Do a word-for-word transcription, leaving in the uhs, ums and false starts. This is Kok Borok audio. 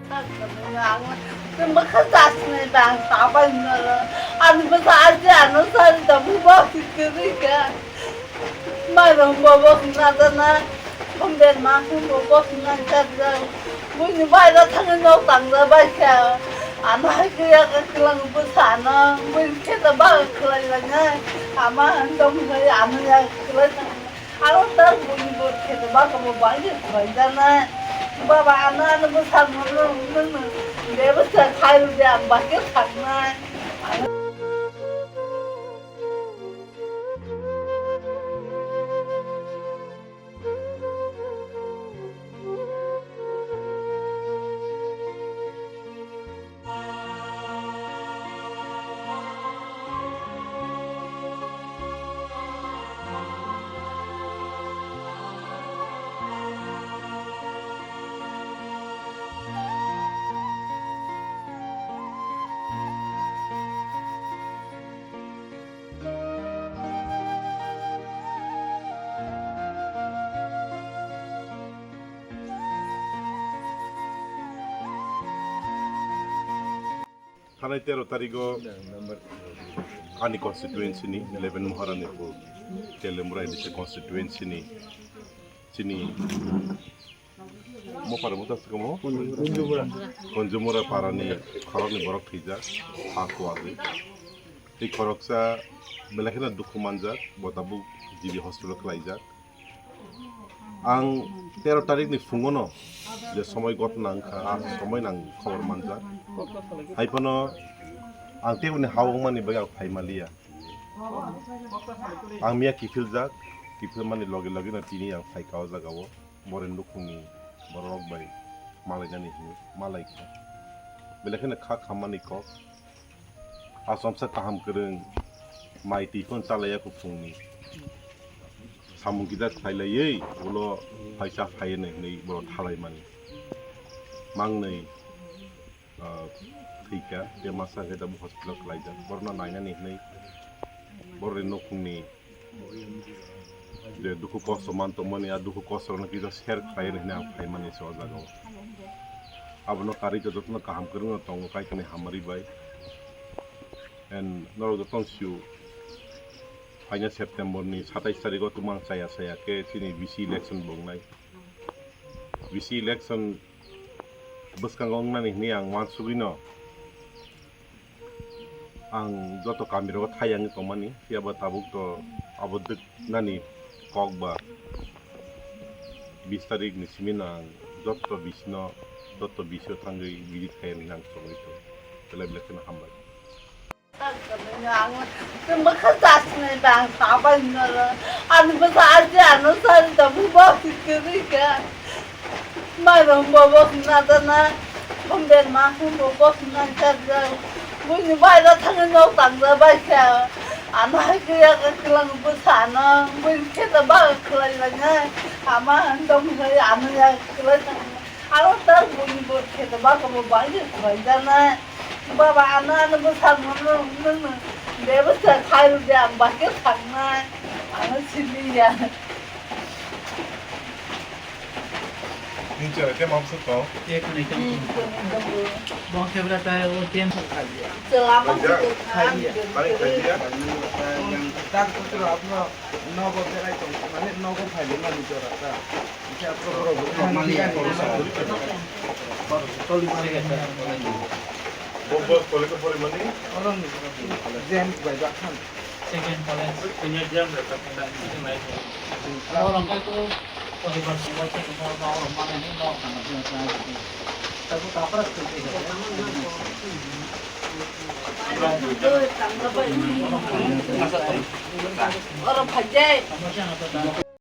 Ang tei bwkha jasnai bang sabai noro. Ani bwsa aji ano sari da bubo sikirika. Mairum bobo nadana. Bumber ma hum bobo nang kadra. Buini baira thangwi nok tangda baikha. Ano hai kaya ka kilang bwsa ano. Buini kheta ba khlai langai. Ama dom hai ano ya khlai. Aro tak bui bui khe ba ko bai de bai da na. Baba ano ano bwsa mo no no no. Be bwsa khai ru de am ba ke thang na. Thanai tero tarigo ani constituency ni eleven Maharanipur Telemura N D C constituency ni chini mopar mota komo Kunjumura para ni khorok ni borok thwijak ha kuwagwi. Tei khoroksa belai kheno dukhu manjak, bo tabuk G B hospital khlaijak. Ang tero tarik ni phungo no je somoi ghotna wngkha, a somoi nang khobor manjak. Hai phano ang tei uni ha wngmani bagwi ang phai manliya. Ang miya kiphil jak, kiphil mani loge loge no tini ang phaikha o jaga o, boreni nukhungni borok rok bai malainani hinwi malaikha. Belai kheno kha khammani kok. Achomsa kaham kwrwng mai twi phano chalaiya kuphungni. Samung kisa khlailaiwi ulo phaisa phaiya hinwi borok thalaimani. Mangnwi, ah, thwikha, tei masa khe tabuk hospital khlaijak. Borokno nainani hinwi borokni nukhungni je dukhu kosto man tongmani, a dukhu kosto rokno kisa share khlai rw hinwi ang phaimani se o jaga o. Abono karwi to jotono kaham kwrwngno tongo, Kaitorni hamari bai. And norok jotono sio, phaina September ni satais tarikh o tumang chaya chaya khe chini V C election bo wngnai. V C election bwskango wngnani hinwi ang uansugwino ang joto kamirok thai yangwi tongmani, phiyaba tabuk to abo dwknani kok ba bis tarikh ni simi no ang joto bisino, joto bisio thangwi visit khai hinwi ang chongwi tongo. Belai belai kheno hambai. Ang tei bwkha jasnai bang sabai noro. Ani bwsa aji ano sari da bubo sikirika. Mairum bobo nadana. Bumber ma hum bobo nang kadra. Buini baira thangwi nok tangda baikha. Ano hai kaya ka kilang bwsa ano. Buini kheta ba khlai langai. Ama dom hai ano ya khlai tang. Aro tak buini bo kheta ba ko bo bai khlai jana. Baba, ano, ano bwsa mono, no, no. Be bwsa khai rw de, ang ba khe thangnai. Ano siliya. Nini chwla khe mamsa tong? Ek minute. Hmm, tong, tong. Bo khe bwla ta o tem. Chwla ma khe tong. Khai ya. Mane khai ya. Tak putra apno nogo berai tong. Mane nogo khai de mani jora ta. Bo, bo, college o porimani? Oro ni, James bai bakhan. Second college. Senior James bai bakhan. Oro kai ko, ko di bar sungwa che ko, ko, ko, oro mane ni, no, kana, kana, kana. Tabu kapra tu ke. Oro phajai.